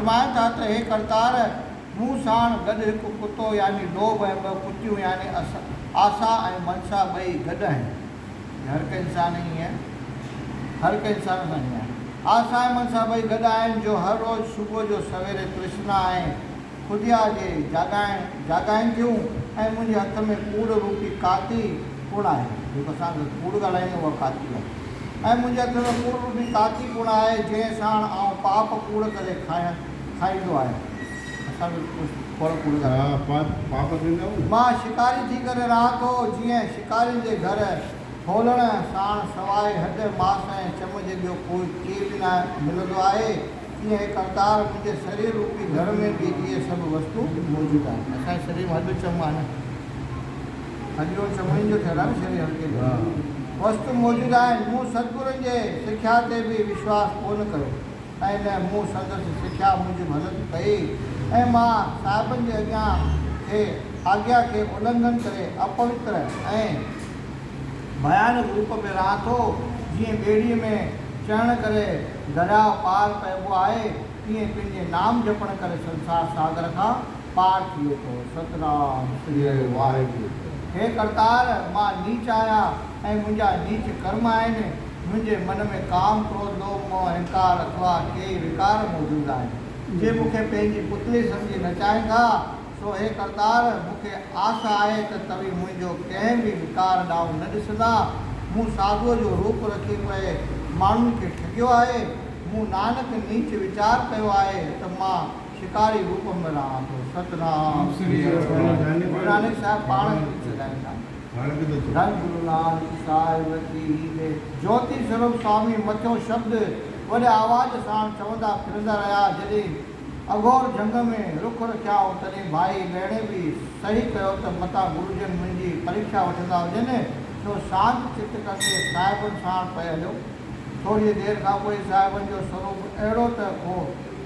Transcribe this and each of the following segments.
فرمائن ٿا ته هي ڪرتار! مون ساڻ گڏ هڪ ڪتو يعني لوڀ ۽ ٻه ڪتيون يعني آسا ۽ منسا ٻئي گڏ آهن. هر هڪ انسان ائين هر هڪ انسان سان ائين آهي. آسا ۽ منسا ٻئي گڏ آهن جو هر روز صبح جو سويري ترشنا ۽ خوديا جي جاڳائڻ جاڳائين ٿيون ۽ منهنجي هٿ ۾ ڪوڙ روپي ڪاتي پڻ آهي. جيڪو اسان کي ڪوڙ ڳالهائيندو اها ڪاتي آهي. ۽ منهنجي هٿ ۾ ڪوڙ روپي ڪاتي پڻ آهي، جنهن ساڻ آئون پاپ ڪوڙ ڪري کائڻ کائيندو آهيان. اسان به ڪجهه کوڙ ڪوڙ ڳالهايون. پاپ ٿيندا آهيون. مان شڪاري ٿي ڪري رهان ٿو، جيئن شڪارين جي گهر ڦولڻ ساڻ سواء هڏ، ماس ۽ چم جي ٻيو ڪوئي ڪي به نه ملندو آهي، تيئن هي ڪرتار منهنجي سرير روپي گهر ۾ به اهي سڀ وستو موجود آهن. اسان جي سرير ۾ هڏ چم آهن. هڏيون چمڙين جو ٺهيل آهي نه شرير هلڪي جو وستو موجود آهن. مون ستگرن جي سکيا تي به وشواس ڪونه ڪيو ۽ نه مون سندس سکيا موجب هلت ڪئي ۽ مان صاحبن جي اڳيان کي آگيا کي النگهن ڪري اپوتر ۽ ڀيانڪ روپ ۾ رهان ٿو. جيئن ٻيڙيء ۾ چڙهڻ ڪري درياء پار پئبو آهي، تيئن پنهنجي نام جپڻ ڪري سنسار ساگر کان پار ٿئي ٿو. ستنام سري واهگرو. هي ڪرتار! مان نيچ آهيان ۽ منهنجا نيچ ڪرم آهن. منهنجي من ۾ ڪام، ڪروڌ، لوڀ، موهه، اهنڪار اٿوا ڪيئي وڪار موجود آهن، جي مون کي پنهنجي پتلي سمجهي نچائين ٿا. سو هي ڪرتار! مون کي آس آهي ته توهين منهنجو ڪنهن به وڪار ڏانهن نه ڏسندا. مون ساڌوء جو روپ رکي پئي ماڻهن کي ٺڳيو آهي. مون نانڪ نيچ ويچار ڪيو آهي ته مان شڪاري روپ ۾ رهان ٿو. ستنام سري گرو نانڪ صاحب پاڻ سڏائين ٿا. ڌن گرو نانڪ صاحب ڪي جي. جوتي سروپ سوامي مٿيون شبد وڏي آواز ساڻ چوندا ڦرندا رهيا. جڏهن اگهور جهنگ ۾ رک رکيائون تڏهن ڀائي لهڻي به سهي ڪيو ته متان گروجن منهنجي پريکشا وٺندا هجن، سو شانت چت ڪندي صاحبن ساڻ پئي هليو. ٿوريء دير کان پوء صاحبن جو سروپ اهڙو ته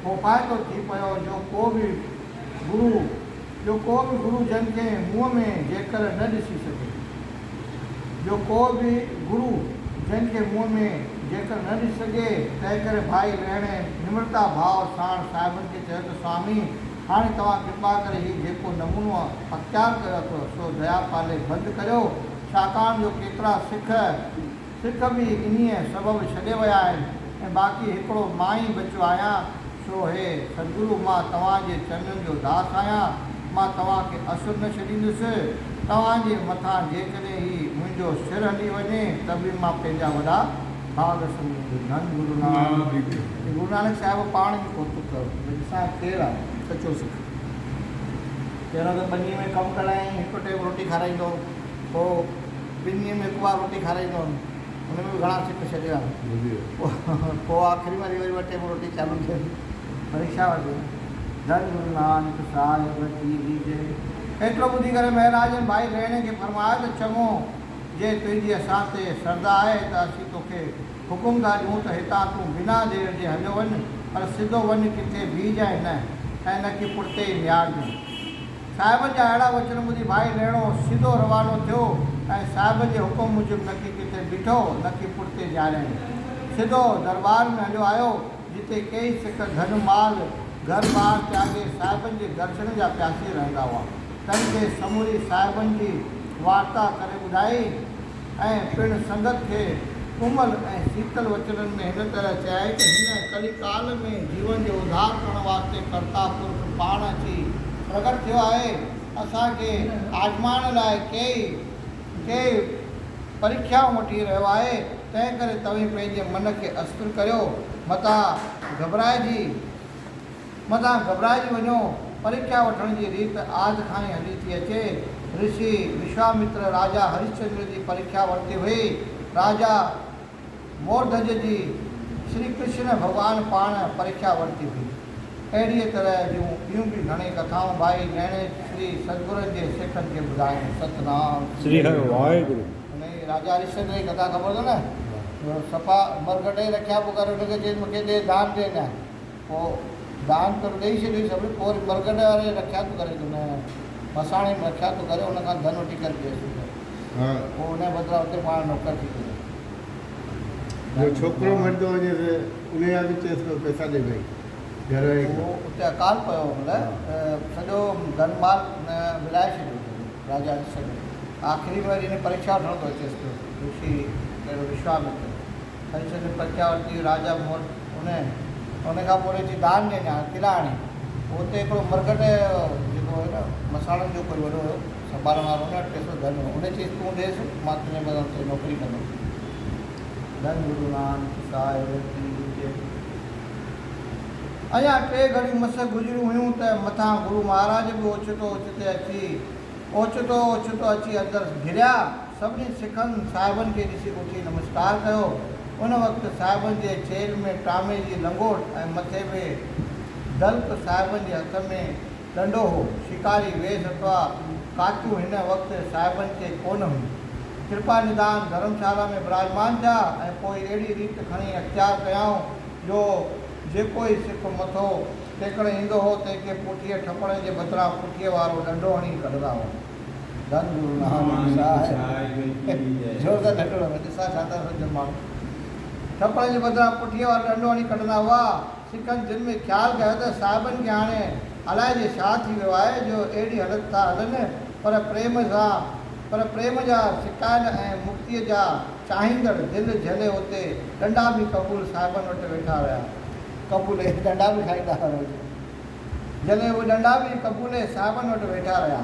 خوفائتو ٿي پيو جو ڪو به گرو جو ڪو به گرو جن کي منهن ۾ جيڪر نه ڏسي سگهي. جو ڪو به گرو جن کي منهن ۾ جيڪر نه ڏسي سگهي، تنهنڪري ڀائي لهڻي نمرتا ڀاء ساڻ صاحبن کي چيو ته سوامي! هاڻي توهان ڪرپا ڪري هي جيڪو نمونو اختيار ڪيو اٿو، سو ديا پالي بند ڪريو، ڇاڪاڻ جو ڪيترا سک سک به انهيء سبب ڇڏي ويا آهن ۽ باقي هڪڙو مان ئي بچيو آهيان، سو هي ستگرو مان توهان جي چرنن جو داس آهيان، مان توهان کي اسر نه ڇڏيندس، توهان جي مٿان جيڪڏهن هي منهنجو سر هلي وڃي ته به مان پنهنجا وڏا ڀاڳ سمجهندس. ڌن گرو نانڪ. گرو نانڪ صاحب پاڻ ئي ڪوتڪ ڪيو ته ڏسان ڪير آهي سچو سک. پهريون ته ٻنيء ۾ ڪم ڪرايائين، هڪ ٽيم روٽي کارائيندو هو، پوء ٻن ڏينهن ۾ هڪ بار روٽي کارائيندو هئم، ان ۾ به گهڻا سک ڇڏي ويا. پوء آخري ۾ وري ٻه ٽيم روٽي چالو ٿيس. پريکشا ورتي. ڌن گرو نانڪ صاحب ڪي جي. ايترو ٻڌي ڪري مهراجن ڀائي لهڻي کي فرمايو ته چڱو جي تنهنجي اسان تي شرڌا آهي ته اسين توکي حڪم ٿا ڏيون ته هتان تون بنا دير جي هليو وڃ پر سڌو وڃ ڪٿي بيهجانء نه ۽ نه ڪي پٺتي ئي نهارجانء. صاحبن جا اهڙا وچن ٻڌي ڀائي لهڻو سڌو روانو ٿيو ۽ صاحبن جي حڪم موجب نڪي ڪٿي بيٺو نڪي پٺتي نهاريائين. سڌو درٻار ۾ هليو آيو، جتي ڪيئي سک ڌن مال، گهر ٻار تياڳي صاحبن جي درشن جا پياسي رهندا هئا. تن کي سموري صاحبن جي وارتا ڪري ٻڌائي ۽ پڻ سنگت کي ڪومل ۽ سيتل وچنن ۾ هن طرح چيائين ته هن ڪلي ڪال ۾ جيون جي اڌار ڪرڻ واسطي ڪرتا پرک پاڻ اچي پرگٽ ٿيو آهي. اسان کي آزمائڻ لاء ڪيئي ڪيئي پريکيائون وٺي رهيو آهي، تنهنڪري توهين پنهنجي من کي استر ڪريو، متان گهٻرائجي. متان گهٻرائجي وڃو، پريکيا وٺڻ جي ريت آد کان ئي هلي ٿي اچي. رشي وشوامتر راجا هرشچندر جي پريکيا ورتي هئي. راجا مورڌج جي شري ڪرشن ڀڳوان پاڻ پريکيا ورتي هئي. اهڙيء طرح جون ٻيون به گهڻيئي ڪٿائون ڀائي نيڻي شري ستگرن جي سکن کي ٻڌايون. ستنام سري هر واهگرو. انهيء راجا هرشچندر جي ڪٿا خبر اٿو نه؟ صفا مرگهٽ ئي رکيا پوء ڪري ان کي چيس مون کي ڏي دان ڏي نه. پوء دان ڪري ڏيئي ڇڏيو سڀ، پوء وري مرگهٽ واري رکيا ٿو ڪري ته نه مساڻي ۾ رکيا ٿو ڪري ان کان ڌن وٺي ڪري ڏيس ٿو ڪري. پوء ان جي بدران اتي پاڻ نوڪر ٿي ڪري. جو ڇوڪرو مرندو وڃيس ان جا به چيس پيو پئسا ڏي ڀئي. گهر واري کان. اهو اتي اڪال پيو هو مطلب سڄو ڌن مال هن ورهائي ڇڏيو سڄو راجا هرشچندر. آخري ۾ وري هن پريکشا وٺڻ ٿو اچيس پيو رشي ڪهڙو وشوامتر. هرشچندر پريکشا ورتي راجا مور ان ان کان پوء وري اچي دان ڏين هاڻي تلا هڻي. پوء اتي هڪڙو مرگهٽ جيڪو هو نه مساڻن جو ڪوئي وڏو هيو سنڀالڻ وارو ان وٽ پئسو ڌن هو ان چيس تون ڏيس مان تنهنجي بدران اتي نوڪري ڪندس. ڌن گرو نانڪ صاحب ڪي جي. اڃا ٽي گهڙيون مس گذريون هيون ته مٿان گرو مهاراج به اوچتو اوچتي اچي اوچتو اوچتو اچي اندر گهريا. سڀني سکن صاحبن کي ڏسي اٿي نمسڪار ڪيو. ان وقت صاحبن جي چيلهه ۾ ٽامي جي لنگوٽ ۽ مٿي ۾ دلق صاحبن جي هٿ ۾ ڏنڊو هو. شڪاري ويس اٿوا ڪاتيون هن وقت صاحبن کي ڪونه هيون. ڪرپا نڌان ڌرمشالا ۾ براجمان ٿيا ۽ پوء اهڙي ريت کڻي اختيار ڪيائون جو جيڪو ئي سک مٿو ٽيڪڻ ايندو هو تنهن کي پٺيء ٺپڻ جي بدران پٺيء وارو ڏنڊو هڻي ڪڍندا هئا. ڌن گرو نانڪ صاحب زور سان ڏنڊو هڻندا ڏسان ڇا ٿا سمجهن ماڻهو. ٺپڻ جي بدران پٺيء وارو ڏنڊو هڻي ڪڍندا هئا. سکن دل ۾ خيال ڪيو ته صاحبن کي هاڻي الائجي ڇا ٿي ويو آهي جو اهڙي هلت ٿا هلن پر پريم سان پر پريم جا سڪايل ۽ مڪتيء جا چاهيندڙ دل جهلي اتي ڏنڊا به قبول صاحبن وٽ ويٺا رهيا. قبولي ڏنڊا به کائيندا هئا روز. جهلي اهي ڏنڊا به قبولي صاحبن وٽ ويٺا رهيا.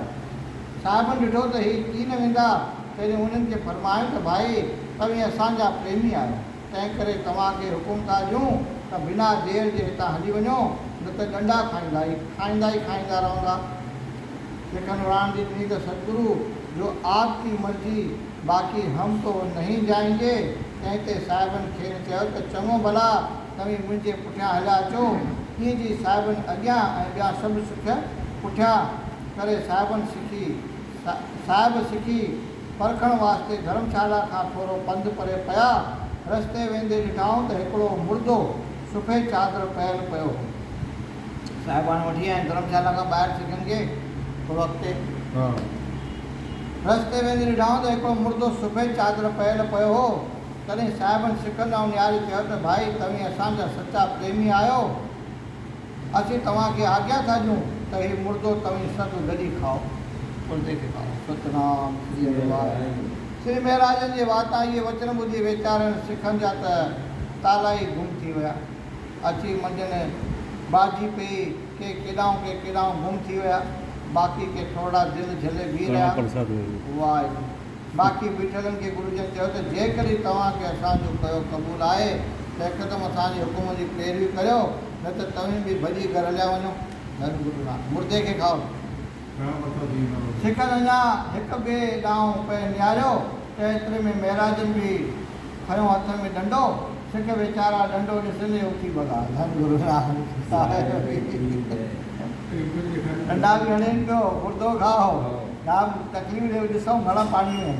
صاحبن ڏٺو ته هي ڪين ويندا، تڏهن انهن کي فرمايو ته ڀائي توهين اسان جا پريمي آهيو، تنهنڪري توهان کي حڪم ٿا ڏيون ته بنا دير جي هتان هلي وڃو، نه ته ڏنڊا کائيندا ئي کائيندا ئي کائيندا رهندا. سکن وراڻ ڏني ته ستگرو جو آپ ڪي مرضي باقي هم تو نهين جائين گي. تنهن تي صاحبن کين چيو ته چڱو ڀلا توهين منهنجي پٺيان هليا اچو. ائين چئي صاحبن اڳيان ۽ ٻيا سڀ سک پٺيان ڪري صاحبن سکي صاحب سکي پرکڻ واسطي ڌرمشالا کان ٿورو پنڌ پري پيا. رستي ويندي ڏٺائون ته هڪڙو مردو سفيد چادر پيل پيو هو. صاحبان وٺي آيا آهن ڌرمشالا کان ٻاهر سکن کي ٿورو اڳتي. رستي ويندي ڏٺائون ته هڪڙو مردو سفيد چادر پيل پيو هو. تڏهن صاحبن سکن ڏانهن نهاري چيو ته ڀائي توهين اسان جا سچا پريمي آهيو. اسين توهان کي آگيا ٿا ڏيون ته هي مردو توهين سڀ گڏي کائو. مردي کي کائو. ستنام سري هرواهه. سري مهراجن جي واتان اهي وچن ٻڌي ويچارن سکن جا ته تالا ئي گم ٿي ويا. اچي منجهن باجي پئي، ڪي ڪيڏانهن ڪي ڪيڏانهن گم ٿي ويا، باقي ڪي ٿورڙا دل جهلي بيهي رهيا. واهگرو. باقي بيٺلن کي گرو جن چيو ته جيڪڏهن توهان کي اسان جو ڪيو قبول آهي ته هڪدم اسان جي حڪم جي پيروي ڪريو، نه ته توهين به ڀڄي گهر هليا وڃو. ڌن گرو نانڪ. مردي کي کائو. سکن اڃا هڪ ٻئي ڏانهن پئي نهاريو ته ايتري ۾ مهراجن به کنيو هٿ ۾ ڏنڊو. سک ويچارا ڏنڊو ڏسندي اٿي ڀڳا. ڌن گرو نانڪ صاحب ڏنڊا به هڻين پيو، مردو کائو. جام تڪليف ڏيو ڏسون گهڻا پاڻي ۾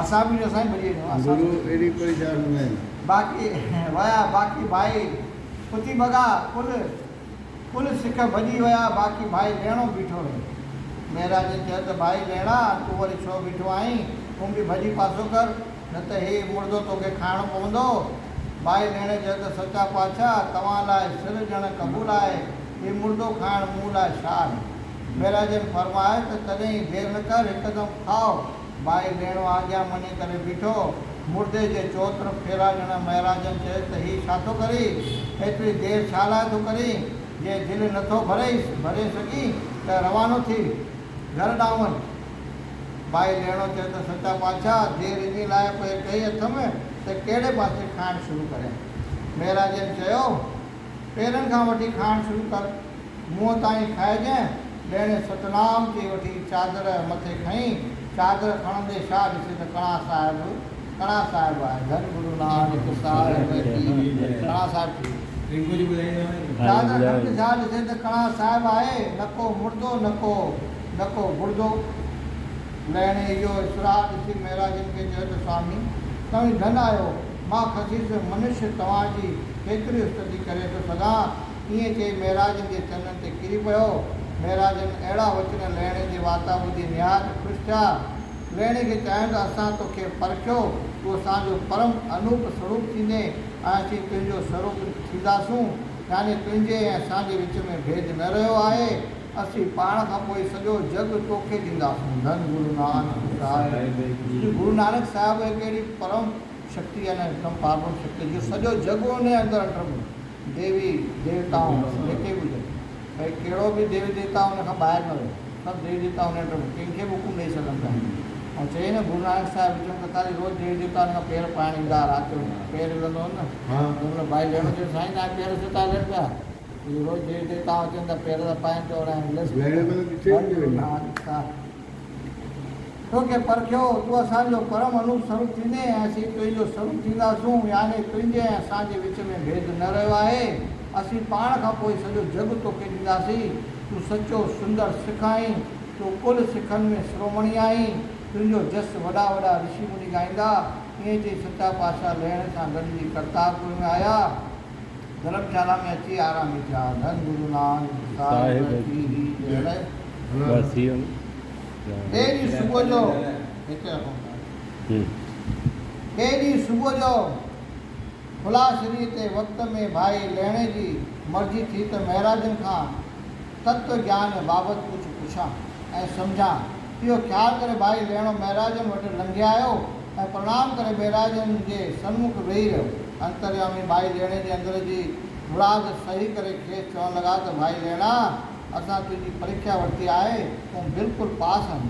اسان به اسان ئي ڀڄي وڃون. اسان گرو ايڏي پريشان هوندا آهن. باقي ويا باقي ڀائي اٿي ڀڳا ڪل. ڪل سک ڀڄي ويا، باقي ڀائي ليڻو بيٺو رهيو. مهراجن چيو ته ڀائي ليڻا، تون وري ڇو بيٺو آهين؟ تون به ڀڄي پاسو ڪر، نه ته هي مڙدو توکي کائڻو پوندو. ڀائي ليڻي چيو ته سچا پادشاهه، توهان لاء سر ڏيڻ قبول آهي، هي مڙدو کائڻ مون لاء ڇا آهي؟ مهراجن فرمايو ته تڏهن ئي دير نه ڪر، هڪدم کاء. ڀائي ليڻو آگيا مڃي ڪري بيٺو. مڙدي جي چؤطرف ڦيرا ڏيڻ مهراجن چيس ته هي ڇا ٿو ڪرين؟ ايتري دير ڇا لاء ٿو ڪرين؟ جي دل نه ٿو ڀريس، ڀري سگهين ته روانو ٿي گهر ڏانهن وڃ. ڀائي ليڻو چيو ته سچا پادشاهه، دير انهي لاء پئي ڪئي اٿم ته ڪهڙي پاسي کائڻ شروع ڪريان؟ مهراجن چيو. پيرن کان وٺي کائڻ شروع ڪر، منهن تائين کائجين. ليڻي ستنام چئي وٺي چادر مٿي کنئي. چادر کڻندي شاهه ڏسي ته ڪڻا صاحب، ڪڻا صاحب آهي. ڌن گرو نانڪ صاحب ڪي جئه. ڪڻا صاحب ٿي ويو. چادر کڻندي شاهه ڏسي ته ڪڻا صاحب آهي، نڪو مڙدو نڪو نڪو گڙدو. ليڻي اهو اصرار ڏسي مهراجن کي چيو ته سوامي! توهين ڌن آهيو. مان خسيس منش توهان جي ڪيتري استتي ڪري ٿو سگهان؟ ائين چئي مهراجن جي چرنن تي ڪري پيو. مهراجن اهڙا وچن لهڻي جي واتان ٻڌي نهايت خوش ٿيا. لهڻي کي چيائون ته اسان توکي پرکيو، تون اسان جو پرم انوپ سروپ ٿيندين ۽ اسين تنهنجو سروپ ٿينداسون. يعني تنهنجي ۽ اسان جي وچ ۾ ڀيد نه رهيو آهي. اسين پاڻ کان پوء سڄو جڳ توکي ڏينداسون. ڌن گرو نانڪ صاحب جي. گرو نانڪ صاحب هڪ اهڙي پرم شڪتي آهي نه هڪدم پاربرهم شڪتي جو سڄو جڳ ان جي اندر انٽربو ديوي ديوتائون جيڪي به هجن ڀئي ڪهڙو به ديوي ديوتا ان کان ٻاهر نه ويو سڀ ديوي ديوتا ان انٽربو ڪنهن کي به حڪم ڏئي سگهن ٿا ۽ چئي نه گرو نانڪ صاحب وچ ۾ ڪٿا جي روز ديوي ديوتا ان کان پير پائڻ ايندا ها رات جو پير هلندو هو نه جنهن مهل ڀائي ليڻو چيو سائين توهان پير ڇو ٿا هلن پيا اهي روز ديوي ديوتا اچن ٿا پير ٿا پائن ته گرو نانڪ صاحب توکي پرکيو، تون اسان جو پرم انوپ سروپ ٿيندين ۽ اسين تنهنجو سروپ ٿينداسون، يعني تنهنجي ۽ اسان جي وچ ۾ ڀيد نه رهيو آهي، اسين پاڻ کان پوء سڄو جڳ توکي ڏينداسين، تون سچو سندر سک آهين، تون ڪل سکن ۾ شرومڻي آهين، تنهنجو جس وڏا وڏا رشي مني ڳائيندا. ائين چئي سچا پاتشاهه لهڻ سان گڏجي ڪرتارپور ۾ آيا. ڌرمشالا ۾ اچي آرامي ٿيا. ڌن گرو نانڪ صاحب ڪي جئه. ٻئي ڏينهن صبح جو هتي رکون ٿا. ٻئي ڏينهن صبح جو خلاصريء تي وقت ۾ ڀائي لهڻي جي مرضي ٿي ته مهراجن کان تتو گيان بابت ڪجهه پڇان ۽ سمجهان. اهو خيال ڪري ڀائي لهڻو مهراجن وٽ لنگهي آيو ۽ پرڻام ڪري مهراجن جي سنمک ويهي رهيو. انتريامي ڀائي لهڻي جي اندر جي مراد صحيح ڪري کيس چوڻ لڳا ته ڀائي لهڻا! اسان تنهنجي پريکيا ورتي آهي، تون بلڪل پاس آهين.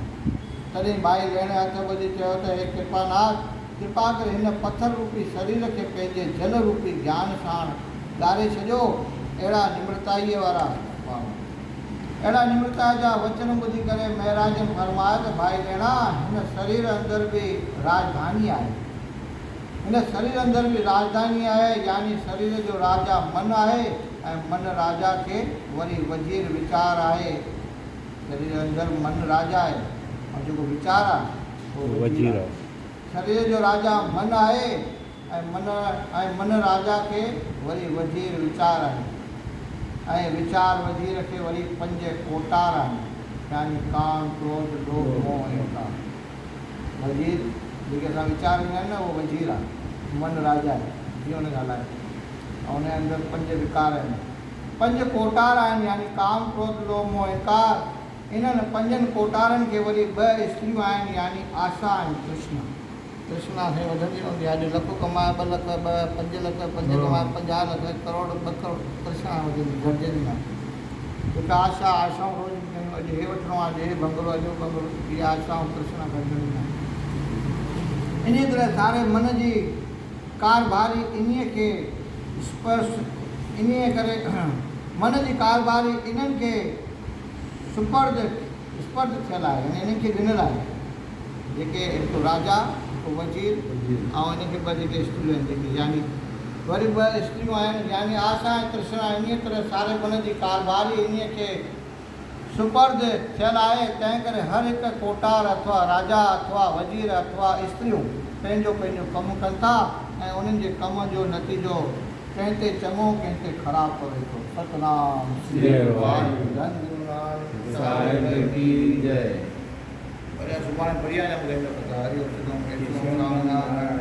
تڏهن ڀائي لهڻي هٿ ٻڌي چيو ته هي ڪرپاناٿ! ڪرپا ڪري هن پٿر روپي سرير کي پنهنجي جل روپي گيان ساڻ ڳاري ڇڏيو. اهڙا نمرتائيء وارا واهه! اهڙا نمرتا جا وچن ٻڌي ڪري مهراجن فرمايو ته ڀائي لهڻا! هن سرير اندر به راڄڌاني آهي. هن سرير اندر به راڄڌاني آهي، يعني سرير جو راجا من آهي ۽ من راجا کي وري وزير ويچار آهي. سرير اندر من راجا آهي ۽ جيڪو ويچار آهي اهو وزير آهي. سرير جو راجا من آهي ۽ من ۽ من راجا کي وري وزير ويچار آهي ۽ ويچار وزير کي وري پنج ڪوٽار آهن، يعني ڪام، ڪروڌ، لوڀ، موهه ۽ اهنڪار. وزير، جيڪي اسان ويچار ايندا آهن نه اهو وزير آهي، من راجا آهي، جيئن ان کي هلائي ۽ ان جي اندر پنج وڪار آهن. پنج ڪوٽار آهن يعني ڪام، ڪروڌ، لوڀ، موهه، اهنڪار. انهن پنجن ڪوٽارن کي وري ٻه استريون آهن يعني آشا ۽ ترشنا. ترشنا سائين وڌندي رهندي آهي. اڄ لک ڪمايا ٻه لک، ٻه پنج لک، پنج ڪمايا 50 لک، ڪروڙ، ٻه ڪروڙ، ترشنا وڌندي گهٽجندي ناهي. هڪ آشا، آشائون روز نڪرنديون، اڄ هي وٺڻو آهي، اڄ هي بنگلو، اڄ هو بنگلو، اهي آشائون ترشنا گهٽجندي ناهي. انهيء طرح ساري من جي ڪارڀاري انهيء کي سپرس، انهيء ڪري من جي ڪارڀاري انهن کي سپرد، سپرد ٿيل آهي، يعني انهن کي ڏنل آهي، جيڪي هڪ راجا، هڪ وزير ۽ انهن کي ٻه جيڪي استريون آهن، جيڪي يعني وري ٻه استريون آهن، يعني آشا ۽ ترشنا، انهيء طرح ساري من جي ڪارڀاري انهيء کي سپرد ٿيل آهي، تنهنڪري هر هڪ ڪوٽار اٿوا راجا اٿوا وزير اٿوا استريون پنهنجو پنهنجو ڪم ڪن ٿا ۽ انهن جي ڪم جو نتيجو ڪنهن تي چڱو ڪنهن تي خراب پوي ٿو. ستنام سري واهگرو ڌن گرو نانڪ صاحب ڪي جئ. وري سڀاڻي بڙيا جا ٻڌائيندا ڪٿا هري اوم ستنام هري اوم نام نارائڻ.